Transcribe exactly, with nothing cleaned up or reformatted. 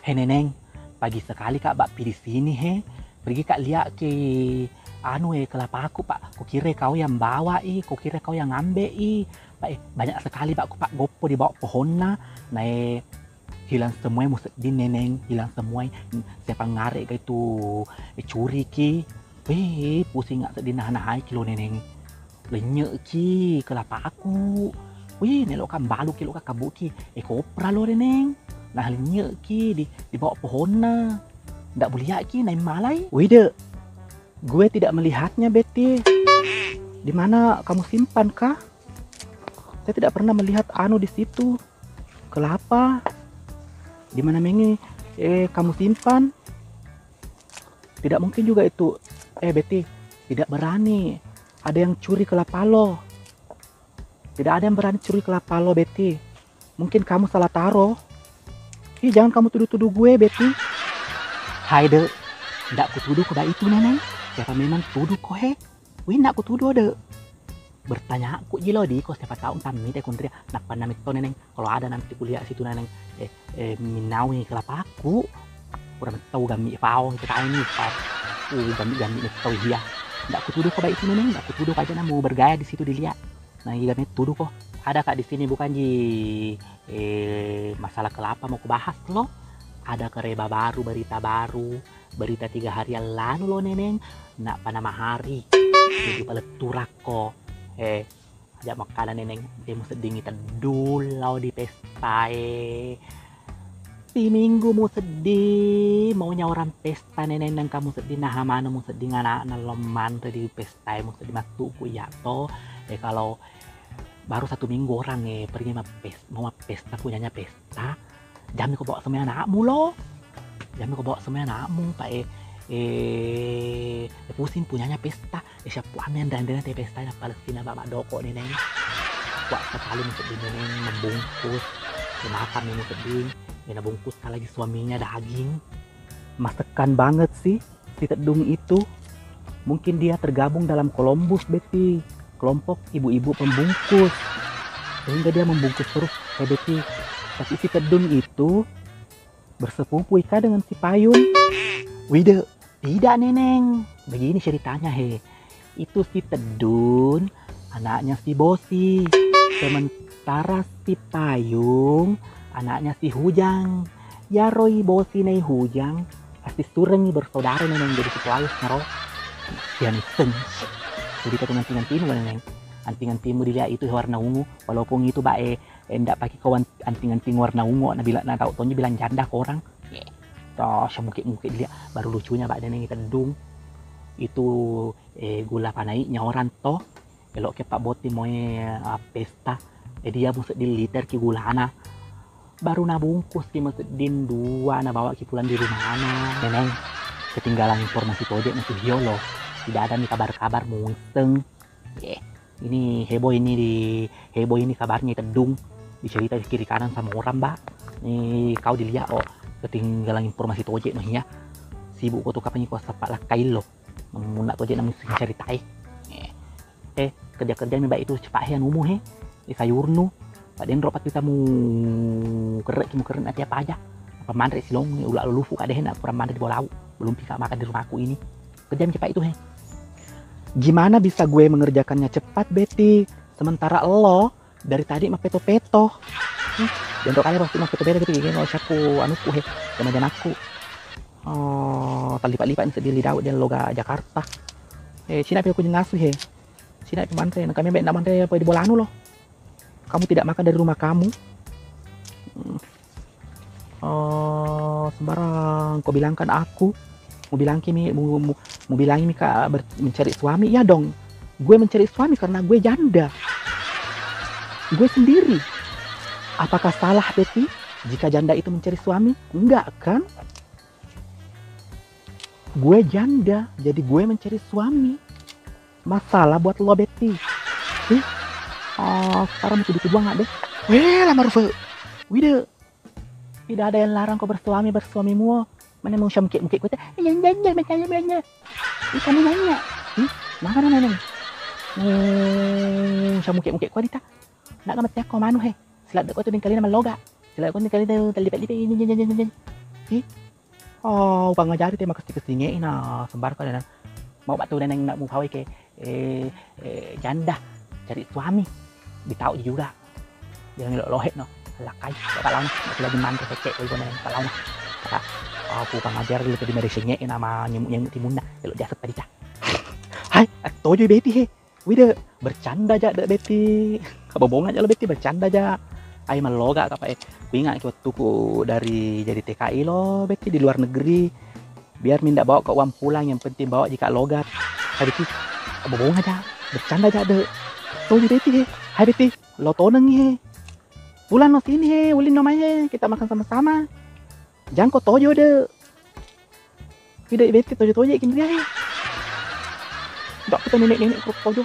He Neneng, pagi sekali ka ba pi di sini he. Pergi ka liat ki anu e, kelapaku pa. Kukira kau yang bawa i, kukira kau yang ngambe i. Pa e, banyak sekali ba ku pa goppo di bawah pohonna. Nae hilang semua e, musedding Neneng, hilang semua e. Siapa ngare ka itu, e, curi ki. Wih, pusing nga sedding naha-nahai ki lo Neneng. Lenyek ki kelapaku. Wih, nelok ka mbalu ki, lok ka kabu ki. E, kopra lo Neneng. Nah, lenyek ki di, di bawah pohonna. Ndak buliak ki naim malai. Wih, Dek. Gue tidak melihatnya, Betty. Di mana kamu simpan kah? Saya tidak pernah melihat anu di situ. Kelapa. Di mana mengi, eh, kamu simpan? Tidak mungkin juga itu. Eh, Betty, tidak berani. Ada yang curi kelapa lo. Tidak ada yang berani curi kelapa lo, Betty. Mungkin kamu salah taruh. Ih, jangan kamu tuduh-tuduh gue, Betty. Hai, Dek. Ndak kutuduh ko ba itu, Neneng. Siapa memang tuduh ko, he? Wih, ndak kutuduh, Dek. Bertanya aku ji lo di ko, siapa tahu ntar mite kundria. Napa nami to, Neneng? Kalau ada nanti kulihat situ, Neneng. Eh, eh, minawi kelapaku. Kurang tahu gami faong kita ini, Pak. Uh, gami-gami tahu dia. Ndak kutuduh ko ba itu, Neneng. Ndak kutuduh ko, aja namu bergaya di situ dilihat. Nah, iya, me tuduh ko. Ada ka di sini bukan ji, eh, masalah kelapa mau kubahas lo. Ada kereba baru, berita baru, berita tiga hari yang lalu lo, Neneng. Nak panama hari. Jadi paleturak ko. Eh, ajak makanan, Neneng. Dia musedding teddung lao di pesta e. Pi minggu musedding, maunya orang pesta, Neneng, nang kamu sedding, naha mano musedding anakna lo manre di pesta. Tai musedding matuku iya to. Eh, kalau baru satu minggu orang, eh, pergi ma pes-, mau ma pesta, punyanya pesta. Jami ko bawa semua anakmu lo. Jami ko bawa semua anakmu, pa, eh, eh, eh, pusing punyanya pesta. Eh, siapa ame yang dan te pesta na Palestina, baba doko, Neneng. Kuat sekali musedding, Neneng, membungkus. Dimakan musedding. Dia bungkus ka lagi suaminya daging. Masekan banget sih. Si Teddung itu, mungkin dia tergabung dalam Columbus, Betty, kelompok ibu-ibu pembungkus. Sehingga dia membungkus terus, eh, Betty. Tapi si Teddung itu bersepupu ika dengan si Payung. Wide, tidak, Neneng. Begini ceritanya, he. Itu si Teddung, anaknya si Bosi. Sementara si Payung, anaknya si Hujang. Iyaro i Bosi na i Hujang, pasti surengi bersaudara, Neneng, jadi si Payung naro. Dia ni seng. Jadi kata anting-antingmu, Neneng. Anting-antingmu dilihat itu warna ungu, walaupun itu bae, eh, ndak pake kawan anting-anting warna ungu, na bilang, na tau tonji bilang janda ko orang. Toh, siamukit-mukit dilihat, baru lucunya ba, Neneng, i Teddung. Itu eh, gula panaiknya orang toh. Elok ke pa boti moe, ah, pesta. Eh, dia musedding liter ki gulana. Baru nabungkus ki musedding dua, nabawa ki pulang di rumahna. Neneng, ketinggalan informasi tojek na tu hio lo. Tidak ada ni kabar-kabar, museng. Eh, ini heboh ini di, heboh ini kabarnya i Teddung. Dicerita di kiri kanan sama orang, Mbak. Ni kau dilihat, oh, ketinggalan informasi tojek no hia. Sibuk ko tu kapan ko sepak lakai lo. Muna tojek na musim cari tai. Eh, eh, kerja-kerja mi baik itu cepat he anumu he. Eh, sayurnu. Pak Dendro, pati tamu kerek, mu kerek nanti apa aja. Apa manre silong, ulak lulufu ka deh, nak kurang manre di bawah lauk. Belum pika makan di rumahku ini. Kerja mi cepat itu he. Gimana bisa gue mengerjakannya cepat, Betty? Sementara lo dari tadi mapeto-peto. Hmm, bentuk kali pasti mapeto-peto gitu, gini, mau siapu anuku he, sama janakku. Oh, terlipat-lipat ni sedih lidau dia loga Jakarta. Eh, sini pi aku jengasu he. Sini pi manre, na kami baik nak manre apa di bolanu lo. Kamu tidak makan dari rumah kamu. Hmm. Oh, sembarang kau bilangkan aku. Mau bilang kimi, mau, mau, mau bilang mi ka ber-, mencari suami? Ya dong. Gue mencari suami karena gue janda. Gue sendiri. Apakah salah, Betty, jika janda itu mencari suami? Enggak, kan? Gue janda, jadi gue mencari suami. Masalah buat lo, Betty. Ih, ah, sekarang mau tuduh-tuduh nggak deh? Weh, lama rufe. Wide. Tidak ada yang larang kau bersuami, bersuamimu. Mana mau siamukit-mukit kau teh? Iya, iya, iya, macam iya, iya. Ih, kamu nanya. Ih, mana nanya ni? Oh, siamukit-mukit kau, Dita. Nak ka mati aku manu he. Silat dek kau tu dingkali nama loga. Silat kau dingkali tu terlipat-lipat. Ini, ini, ini, ini, ini. Oh, upang ajari te makasih-kasih nge ina sembar ko dena. Mau batu dena nak mupawai ke, eh, eh, janda cari suami. Ditau juga. Bilang lo lohe no. Lakai, kalau na, lagi mantu secek ko iko na kalau na. Aku upang ajari lu tadi mere senge ina ma nyemuk-nyemuk timunna. Kalau jasa tadi cah. Hai, tojo Betty he. Wih, dek, bercanda ja dek Betty. Kabobonga ja lo Betty, bercanda ja. Ai, maloga ka apa eh. Kuingat ki waktuku dari jadi T K I lo Betty di luar negeri. Biar mi ndak bawa ka uang pulang, yang penting bawa ji ka logat. Hai Betty, kabobonga ja. Bercanda ja dek. Tojo Betty he. Hai Betty, lo toneng he. Pulang no sini he, ulin no mai he. Kita makan sama-sama. Jangko tojo dek. Tidak Betty tojo-tojo kin dia he. Ndak kita nenek-nenek keruk tojo.